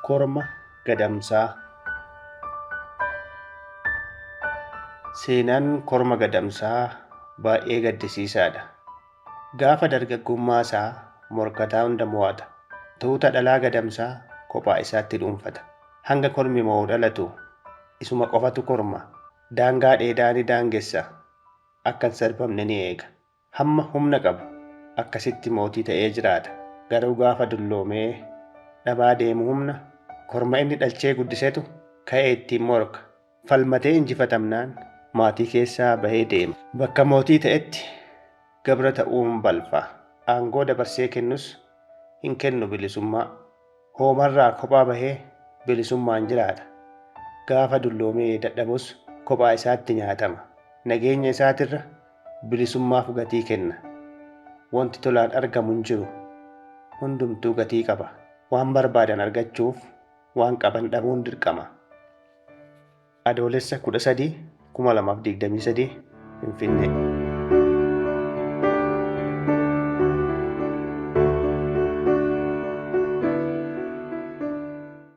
Korma Gadamsaa. Seenaan korma gadamsaa baay'ee gaddisiisaadha. Gaafa dargaggummaa isaa morkataa hunda mo'ata. Tuuta dhalaa gadamsaa kophaa isaatti dhuunfata. Hanga kormi mo'u dhalatu isuma qofatu korma. Daangaa dheedaa ni daangessa. Akka hin sarbamne ni eega. Hamma humna qabu akkasitti mootii ta'ee jiraata. Garuu gaafa dulloomee dhabaa deemu humna korma inni dhalchee guddisetu ka'ee ittiin morka. Falmatee injifatamnaan maatii keessaa bahee deema. Bakka mootii ta'etti gabra ta'uun balfa. Aangoo dabarsee kennus hin kennu bilisummaa. Hoomarraa kophaa bahee bilisummaan jiraata. Gaafa dulloomee dadhabus kophaa isaatti nyaatama. Nageenya isaatirra bilisummaaf gatii kenna. Wanti tolaan argamu hin jiru. Hundumtuu gatii qaba. Waan barbaadan argachuuf waan qaban dhabuun dirqama. Adoolessa 13, 2023, Finfinnee.